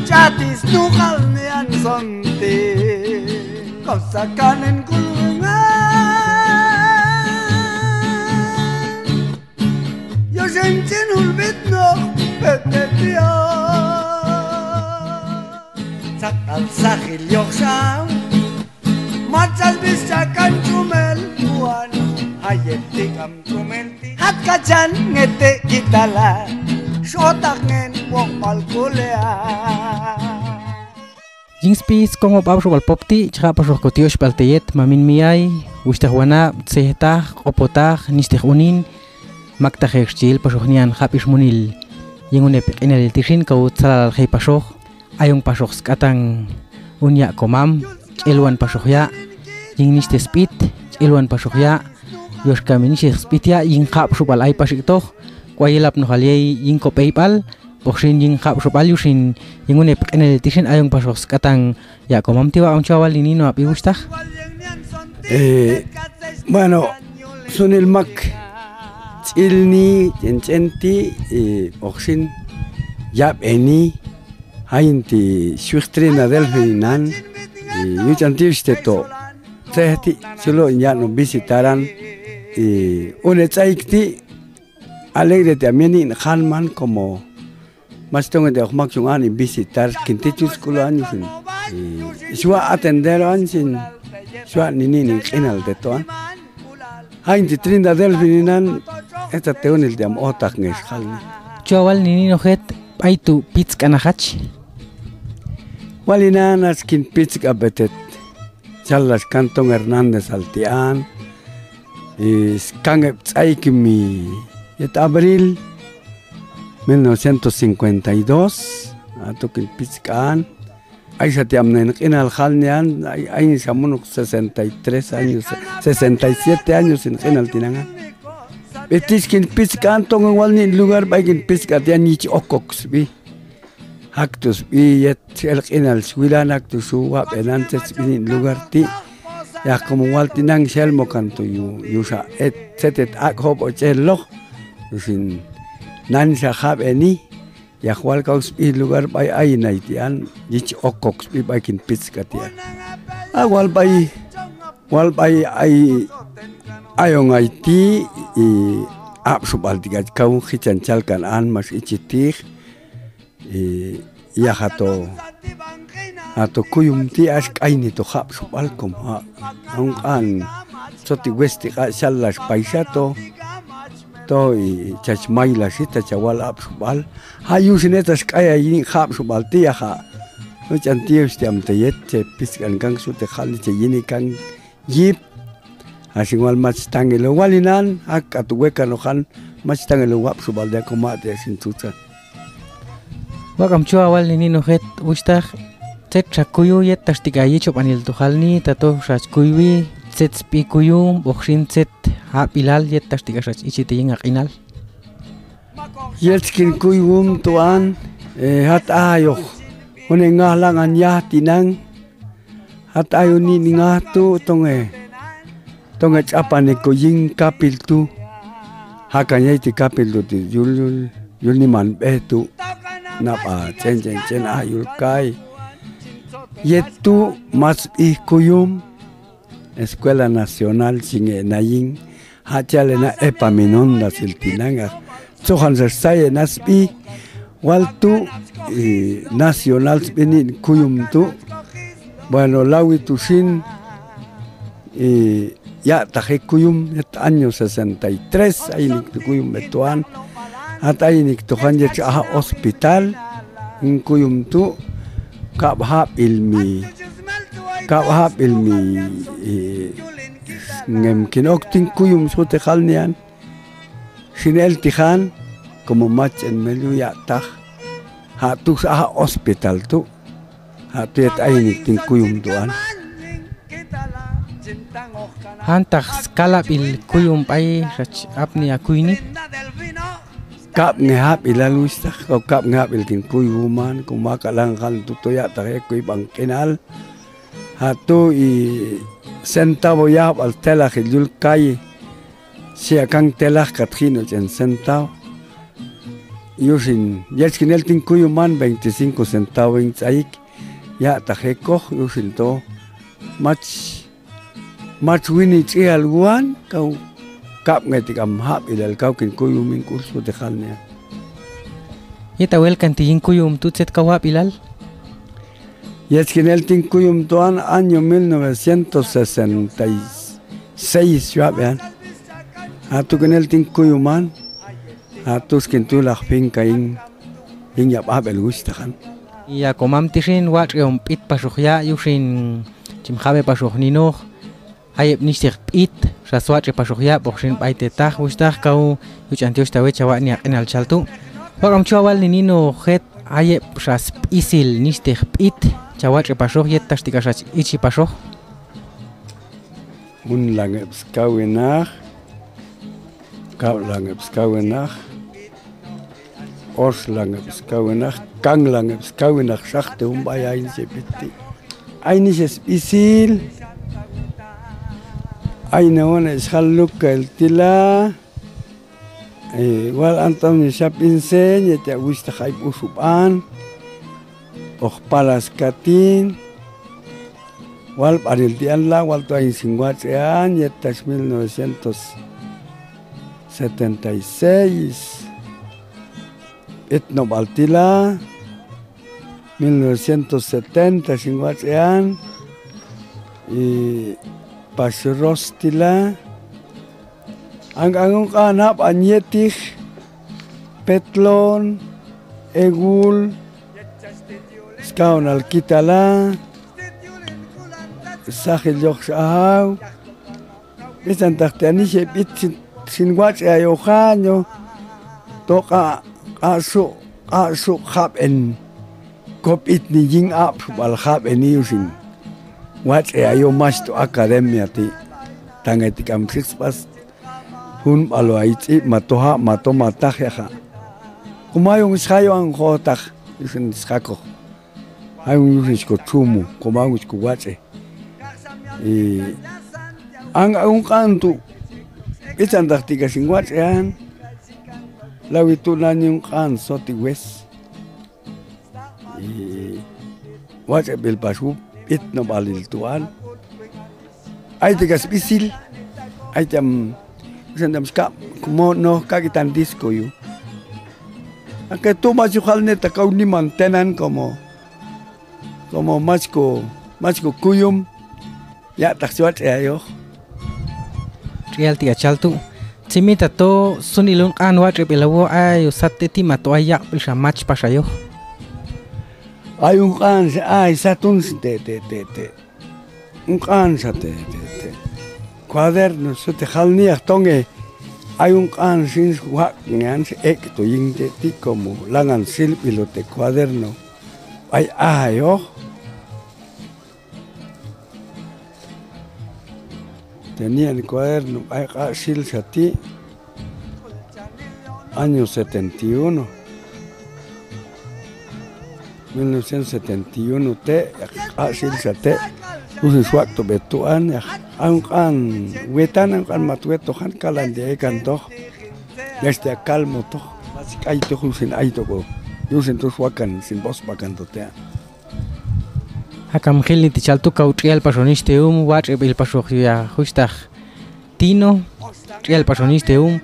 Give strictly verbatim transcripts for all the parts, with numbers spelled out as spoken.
Catis nukal nian sonti, kau sakanen kulungan. Yo sencin ulbit no pete tio. Sakal sahil yok sau. Macal bisa kan cumel buan. Hayet tikam cumel ti. Hat kacan ngetek gitala. Sotak ngen wong pal kulea. Jing spi skongop ap sobal pop ti, cekak pasoh kotio sobal teyet, mamin miai, wis tah wana, seh tah, kopo tah, nis teh unin, mak tah hek cil pasoh nian hap is munil. Jing une pek inal tisin kau salal hei pasoh. Ayong pasoh sekatang un yak komam, celuan pasoh yak, jing nis teh spit, celuan pasoh yak, yos kami nis teh spit yak, jing hap sobal ai pasik toh, kuai lap noh aliai, jing kop ei pal, pok sin jing hap sobal yusin, jing une pek ene tisin ayong pasoh sekatang, yak komam tiwak om cuawal ini no ap iwis tah. Eh, bueno, sunil mak, cil ni, cen-cen ti, eh, pok sin, yap eni, Hain ti suiktrin adelfininan, i, yucan tius teto. Teh ti, sulo inyak no bisitaran, i, une caik ti, alek de ti amian ni hanman komo. Mas tong de ok mak cungan i bisitar, kinti cus kulo anyu sin. I, suak atender an sin, suak nini ning kinal teto an. Hain ti trinda delfininan, eta teunil tiam otak nges hal ni. Cuawal nini nohet, Aitu pits kana hach. Wali nanas kin pits ka betet. Salas kantong Hernandez Altian. Is kangep tsai kimi. Yet Abril mil novecientos cincuenta y dos. Atu kin pits kaan. Ai satiam nen kinal hal nian, ai, ai samunuk sesenta y tres años, sesenta y siete años in kinal tinangan. Betis kin pits kaan tong wal ni lugar bai kin pits ka tian nyic okok sbi. Haktus bi yet elk inal swilan haktus suwa benantes bini lugar ti. Yah komo wal tinang sel mokan tu yu, yu sa et, setet ak hop ocel loh. Yusin nan sa hab eni, yah wal kau sbi lugar bai ai nai tian, yic okok sbi bai kin pits ka tian. A wal bai, wal bai ai, ayong ai ti, i ap subal tiga kau hican calkan an mas icitih. I, iya hato, hato kuyum ti ask ai ni to hap subal kom ha. Ong an, soti westi ka salas paisa to. To i, cas mai la si ta cawal ap subal. Hayu sine tas kai ai ni hap subal ti ya ha. Ucan tius tiam teyet, cepis kan kang sute kali ce ini kang. Yip. Asing wal mac tangi lo walinan, hak atu weka nokan mac tangi lo wap subal dia komak dia sin tutan. Wakam cua wal nini nohet wistah, cet sakuyu yet tas tiga ye cop anil tuhal ni, tato saskuyu, cet spi kuyu, boksin cet hap ilal yet tas tiga sas isi te ngak inal. Yet skin kuyu wum tuan, eh, hat ayoh, hone ngah langan yah tinang, Hat ayu ni ningah tu tonge. Tonge capan iko ying kapil tu. Hakan yai ti kapil tu ti yul, yul, yul ni man beh tu. Napa cen, cen, cen ah yul kai. Yet tu mas ih kuyum. Escuela Nasional singe naying. Hacia lena epa minon dasil tinanga. Cohan sesai nasbi. Wal tu, eh, nasional sbini kuyum tu. Bueno, lawi tu sin, eh, ya tahe kuyum, ya ta año sesenta y tres, ai ni tu kuyum betuan. Hat ai ni tu han ya aha hospital, kuyum tu, kap hap ilmi. Kap hap ilmi, eh, ngem kinok ting kuyum sute hal nian. Sinel tihan, komo macen melu ya tah. Hak tu sa hospital tu. Hak tu yet ai ni ting kuyum tuan. Hantah skala bil kuyum pai sach ap ni aku ini. Kap ngehap ilalu istah, kau kap ngehap il ting kuyuman, kumaka langkan tu toyak tahe kui bang kinal. Hak tu i sentabo yahap al telah ilyul kai. Siakang telah kat hino cen sentau. Yusin, yach kinel tin kuyuman veinticinco centavo in ch'ayik. Ya' ta jekoj yusin to. Mach, mach wini ch'ial guan, kau kap ngai ti kam hap ilal kau kin kuyum in kul su te jal nia. Yet awel kan ti in kuyum tu chet kau hap ilal? Yet kinel tin kuyum tuan año mil novecientos sesenta y seis yuap yan. Atu kinel tin kuyuman. Atu skin tu lah fin kain. Ing yap abel gus takan. Iya komam tisin wak riom pit pasuk ya yusin. Cim habe pasuk ninok. Ayep nistih p'it, saswat ri pasuk ya, poksin p'ai tetah, wis tah kau, yuc antius tawe cawak niak enal caltu. Wak rom cua wal nini no het, ayep sas p'isil nistih p'it, cawak ri pasuk yet tas tiga sas ici pasuk. Mun langep sekawinah, kau langep sekawinah. Os langep sekawinah, kang langep sekawinah, sah te umbai ain sepiti. Ain ses pisil. Ain one shaluk kail tila. Eh, wal antam ni siap inse, nye tiak wis tak aib usupan. Oh, palas katin. Wal panil tian lah, wal tuain singguat sean, yetas mil novecientos setenta y seis. Itno bal tila, mil novecientos setenta singguat sean, i pasuros tila, ang-, angung kanap anyetih, petlon, egul, skaun alkitala, sahil yok sahau, Bisan tak tiani sepit sin, sin guac ya yohanyo. Toka, kasu, kasu hap en. Kopit ni jing ap subal hap en iusin. Guac ya yo mas tu akademia ti. Tangai ti kam six pas. Hun balo aici matoha, mato matah ya ha. Kumayung sayo ang kotak. Iusin sakok. Ayung yusin siko cumu, ko mau siko wace. I, ang, ang kan tu. Ican tak tiga sing wace an. Lawi tu nanyung kan so ti wes. I, wace bil pasu, it no balil tuan. Ai tiga spisil. Ai jam, jam sika, kumo no kagitan disko yu. Ake tu maju hal ne takau ni mantenan komo. Komo machko, machko kuyum. Ya tak suat ya yo. Trial tiga cal tu. Cimi tato sun ilun kan wat rip ilawo ayo sat teti mato ayak bisa mach pas ayo. Ayung kan se ai satun te te te te. Ungkan sa te, te, te. Kuaderno su te hal niak tonge. Ai ungkan sin wak ngan se ek tu ying te tiko mu langan silp ilo te kuaderno. Ai ayo. Te nian kuaderno ai asil sati. Año setenta y uno. Mil novecientos setenta y uno te, ya, asil sa te, khusus waktu betuan, ya, angkan wetan, angkan mat wet tohan kalan di ekan toh. Ya, setiap kalmo toh. Masih kai toh, khusin ai toh ko. Khusin terus wakan, sin bos wakan toh te. Akam hil ni tical tu kau trial pasonis teum, wat rebil pasok ya, hustah. Tino, trial pasonis teum,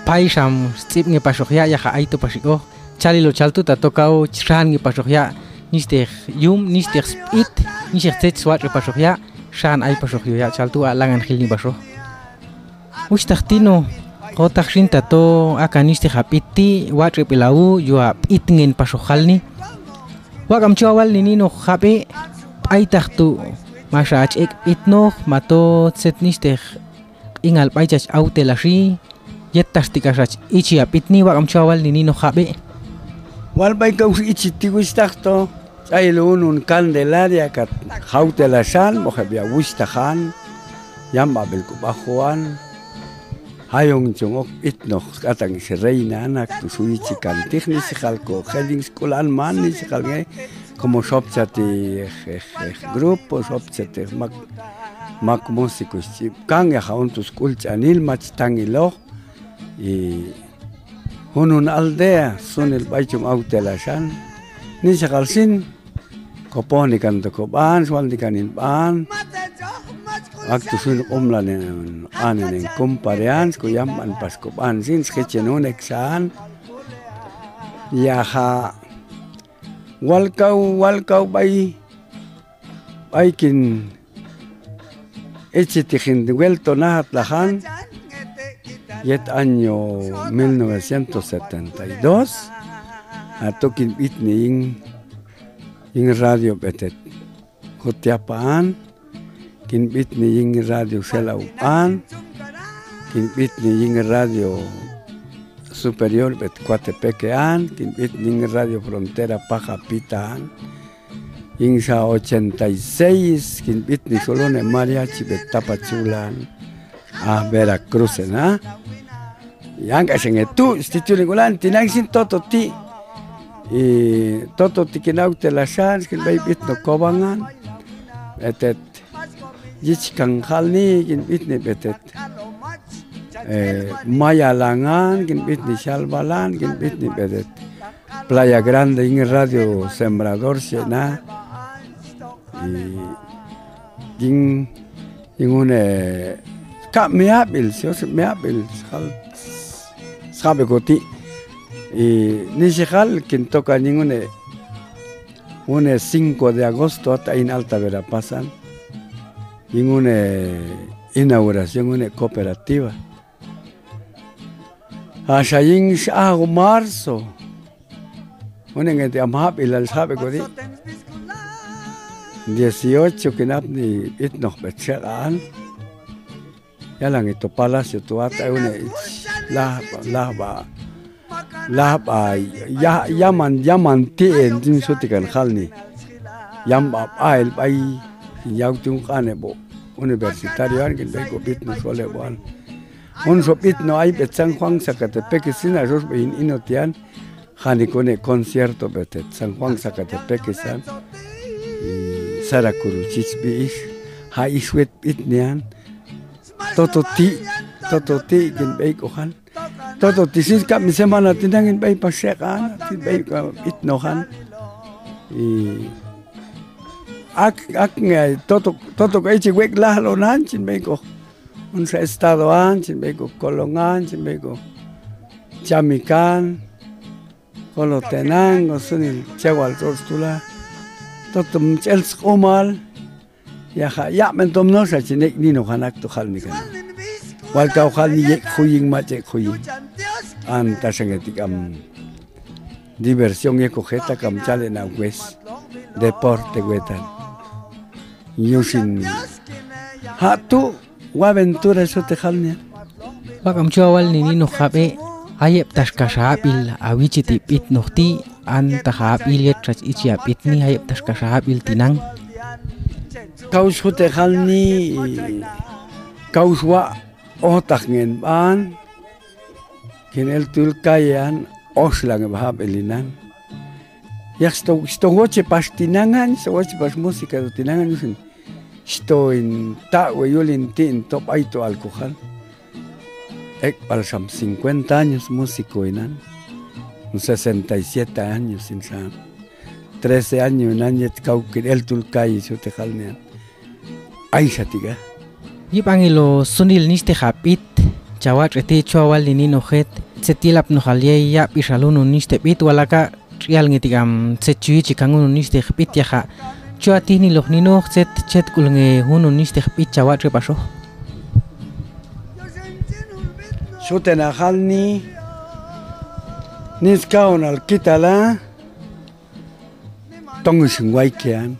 pai sam, sip nge pasok ya, ya ha ai tu pasiko. Cali lo cal tu tato kau, sran nge pasok ya, nisteh yum, nisteh spit, nisteh cec swat re pasok ya, sran ai pasok yo ya, cal tu alangan hil ni pasok. Wis tah tino, kotak sin tato akan nisteh hapiti, wat rip ilau, yua pit ngen pasok hal ni. Wak am cuawal nini no hape, pai tah tu, masa ac ek pit no, mato cet nisteh Ingal pai cach au te lasi, yet tas tikas ac ici apit ni wak am cuawal nini no hape. Wal pai kau ici ti wis tah to, cai lunun kandelaria kat hau te lasan, mohe bia wis tahan, yam abel ku bahuan, hayong cungok it noh katang isi reina anak tu sui cikan tih ni sikal ko, heling sikulaan man ni sikal nge, komo sop cati, eh, eh, grupo sop cati mak Mak musikus ci kang ya haun tu skul canil mac tangilo. I Hunun aldea, Sunil Baicung Aute Lasan, ni sakal sin, kopo ni kan toko baan, sual ni kanin baan, waktu sun umlan anin kumparian, sekuyam an pas ko baan sin, sekecen unek san, yaha, walkau, walkau bai, Aikin, ichi tikin welto nahat lahan, yet año mil novecientos setenta y dos, atu kin bit ni ing, ing radio betet. Kutiapaan, kin bit ni ing radio Selaupan, kin bit ni ing radio Superior bet Kuatepekean, kin bit ni ing radio Frontera Pakapitan, Ing sa ochenta y seis, kin bit ni solo ne mariachi bet Tapachulan, ah, Veracruz, na. Yang ka sengetu, stitu ni ulan, tinang sin toto ti. I, toto ti kin au te lasan, kin bai bit no kobangan. Etet, jich kang hal ni, kin bit ni betet. Eh, Mayalangan, kin bit ni Shalbalan, kin bit ni betet. Playa Grande, ing radio Sembrador, sena. I, ing, ing une, ka meabil, sio se meabil, sal, sabe koti. I, ni sekal, kinto ka ing une, une cinco de agosto, ata in Alta Verapazan. Ing une inauguración, une cooperativa. Asa ing sa agu marzo. Une ngenti am habil al sabe kodi. Dieciocho kinap ni itnoh betsekaan. Ya lang itu palas itu ata une lah, lah ba, lah ba, ya, yaman, yaman tien tin sutikan hal ni. Yam ba ail bai, yau tung kane bo. Universitario an kin bai ko bit no sole bo an. Un so bit no ai bet San Juan Zacatepec sin asus be in ino tian. Hani kone concierto betet San Juan Zacatepec san. I, sara kuru cis bi is. Ha is wet bit nian. Toto ti, toto ti kin bai ko han. Toto ti sis ka mi semana tinang in bai pasek an. Tin bai ko bit no han. I, ak, ak ngai toto, toto ka ichi wek lah lo nan cin bai ko. Un sa estado an, cin bai ko Kolongan, cin bai ko Chamikan, Kolo Tenang, ko Sunil, Cewal, tos tula. Totum cel sekomal. Ya ha, ya mentom no sa cinek ni no hanak tu hal ni kan. Wal kau hal ni yek kuying macek kuying. Anta sengetik am. Diversión ye ko heta kam cale na wes. Deporte wetan. Yusin. Ha tu Wa bentura sute hal nian. Wa kam cua wal nini noh kabe, ayep tas kasa abil, awi citi bit noh ti, anta ha abil yet ras ici abit ni ayep tas kasa abil tinang. Kau sute hal ni, kau sua otak ngen ban, kin el tul kayan, os lang baha belinan. Yak sto, sto woce pas tinangan, sto woce pas musik atau tinangan usin. Sto in tak we yulin ti in top ai to alkohol. Ek pal sam cincuenta años músico inan. Un sesenta y siete años insan. Trece años inan yet kau kin el tul kai sute hal nian. Ai satiga. Yip angilo Sunil niste hapit, cawa treti cua wal nini nohet, setilap nohal yei ya pisalunun niste bit walaka, trial ngitik am set cui cikangun niste hapit ya ha. Cua tih niloh ninoh set cet kul nge hunun niste hapit cawa tre pasoh. Sute nahal ni, niska onal kita la. Tongu singwai kian.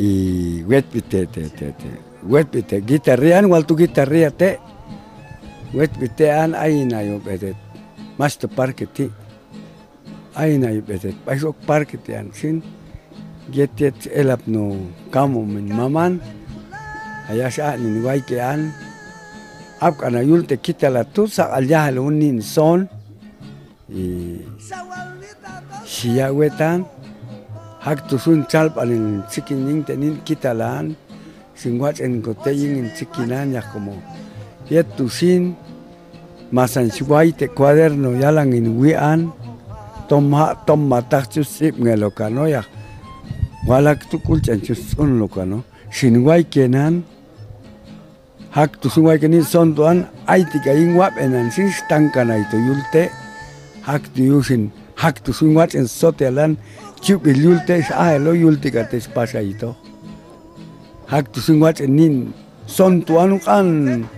I wet bite te, te, te. Wet bite gitar rian, waltu gitar ria te. Wet bite an aina yo bete. Mas te parkiti. Aina yo bete. Paisok parkiti an sin. Getet elap no kamu min maman. Aya saat ni wai kian. Ap kana yul te kita la tu sa alia lo nin son. I, sia wetan, hak tusun cal paling cikin ying tenin kita lan, sing wat en kote yingin cikinan ya komo. Yet tusin, Masan suai te kuaderno yalangin wian, tom hak tom matah cus sip nge lo kano ya. Walak tu kulcan cus un lo kano. Sin wai kenan, hak tu sun wai kenin son tuan, ai tiga ing wap enan sin stangkan ai to yulte, hak tu yusin, hak tu sun wacen sotelan, cup il yulte, sa ai lo yulte kate spasai to. Hak tu sun wacen nin, son tuan kan,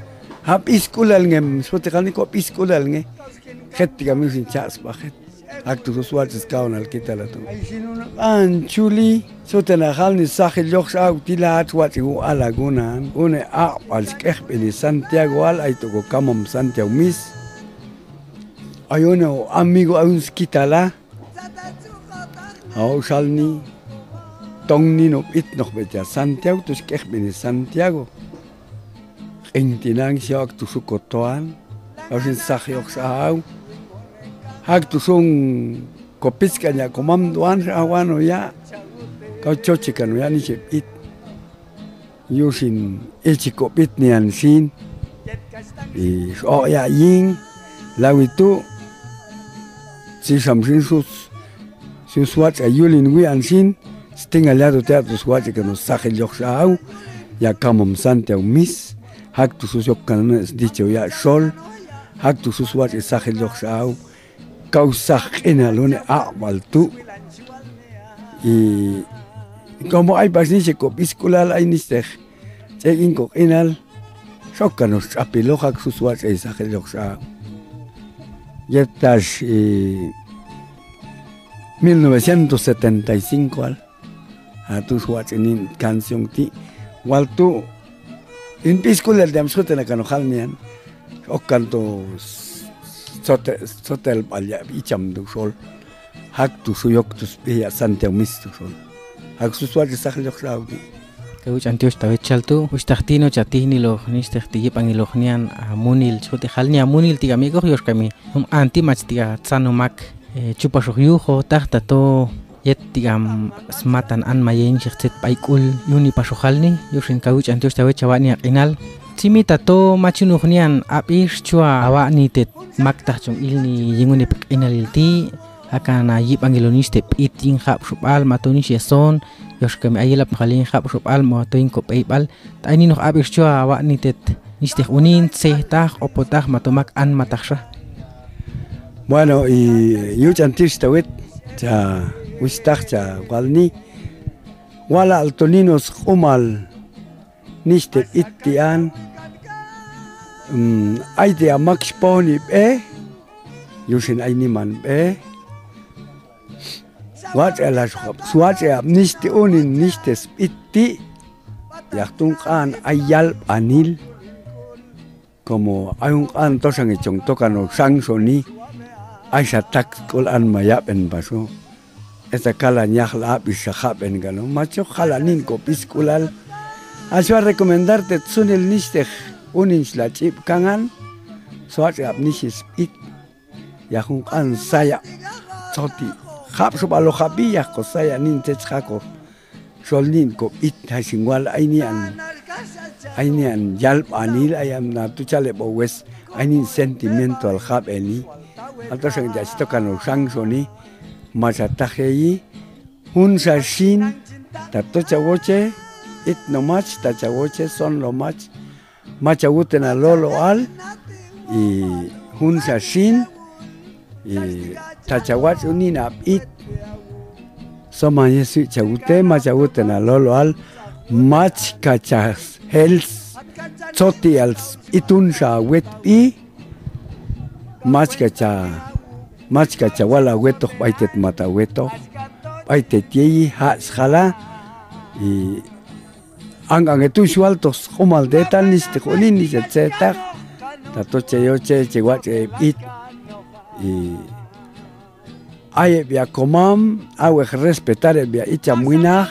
hap is kulal ngem, sote kani kop is kulal nge. Khet tiga minggu sin cak sepaket. Hak tu sus wacen kawan al kita la tu. Ai sinun kan culi, sote na hal ni sahil yok sa au tilat wacen u ala gunan. Une a pal skeh pili Santiago al ai tu ko kamom Santiago mis. Ayo no amigo aun skita la. Au sal ni, tong ni no it nok beca Santiago tu skeh pili Santiago. Q'intinang sio hak tu su kotoan, au sin sahil yok sa au. Hak tu sun kopis kanya komam tuan sa awan o ya. Kau coci kan o ya ni sip it. Yusin ici kopit nian sin. I, so ya ying. Lawi tu si sam sin sus Sus wac a yulin wian sin, stingal yatu tiatu sus wac kano sahil yok sa au, ya kamom Santiago mis, hak tu sus yok kano dicho ya sol, hak tu sus wac sahil yok sa au, kau sah q'inal une a mal tu. I, komo ai pas ni si kop is kulal ai ni steh. Cek ingkok inal, sok kano sapi lohak sus wac ai sahil yok sa. Yetas, eh, mil novecientos setenta y cinco al. Ha, tu sus wac ini kansiong ti. Wal tu, inpi skul el diam sute na kano hal nian. Sok kan tu sote-, sotel paliak icam tu sol. Hak tu suyok tu sepi ya Santiago mis tu son. Hak sus wac sahil yok sa au ti. Kau cantios tawe cal tu, ustah tino catih ni loh, ni steh ti yip angin loh nian, ah, munil, sute hal nian munil ti kami koh yos kami. Hum anti mac ti a tsano mak, eh, cupa sok yuho tah tato, yet ti am smatan an mayen sek cet paikul, yuni pasok hal ni, yosin kau cantios tawe cawa ni ak inal. Cimi tato macunuh nian, ap is cua awak ni tet mak tah cung il ni yingun ni pek inal il ti, Akan ayi panggilon ni step iting hap supal mato ni seson, yos kami ayi lap kali hap supal mato ingko peipal. Ta ini noh abis jua awak ni tet. Ni steh unin, seh tah, opo tah, mato mak an matah sah. Bueno, i yu cantis tawit, ca wis tah, ca wal ni. Wala altoninos umal. Ni step itian, mm, ai ti amak sipohon i be, yusin ai niman be. Wace la suhap, suwace ap ni sti unin ni stes iti, yak tungkan ai yal panil. Komo ayung an to sang icong to kano sang soni, ai satak kul an mayap en paso. Eta kala nyah la abis sahap en kano, maco kala nin kopis kulal. Asua rekomendar tet sunil nisteh unin slacip kangan, soat ap nisis it. Yahung an saya soti. Hap subalo habi yah ko saya nin tet hako. Sol nin ko it hai singwal ai nian. Ai nian yal panil ayam na tu cale bo wes. Ai nin sentimental hap eni. Atau sang jasito kano sang soni. Masa tahei. Hun sa sin. Tato cawoce. It no mach ta cawoce son lo mach. Maca wute na lolo al, i hun sa sin, i taca wac unin ap it. Soma Yesu ca wute, maca wute na lolo al, mac kaca hels, coti al itun sa wet i, mac kaca, mac kaca wala wetoh, baitet mata wetoh, baitet yei hak sakala, i Ang-ang itu sual tos kumal detan nis tikunin nis cetak. Tato ceyo ce cewa ce it. I. Aye bia komam, awe respetare bia ica muinah.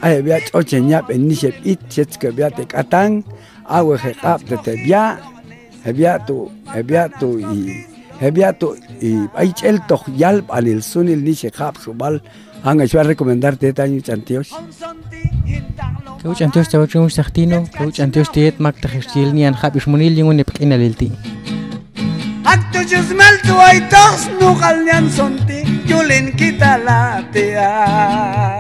Aye bia coce nyap en nis it, cetske bia tek atang. Awe hekap tete bia. Hebia tu, hebia tu i, hebia tu i, ai cel toh yal panil sunil ni sekap subal, hanga suar rekomendar te tanyu cantios. Kau cantios tau cung sahtino, kau cantios tiet mak tahis cil nian hap is munil yungun ne pek inalil ti. Ak tujuh sembilan tuai tos nukal nian sonti, julin kita latihan.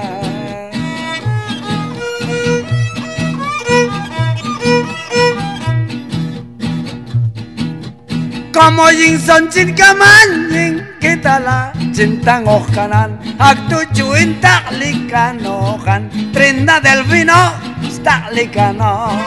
Kamu jing soncin kaman jing, kita lah cinta ngoh kanan. Ak tujuin tak likano kan, Trinda Delvino tak likano.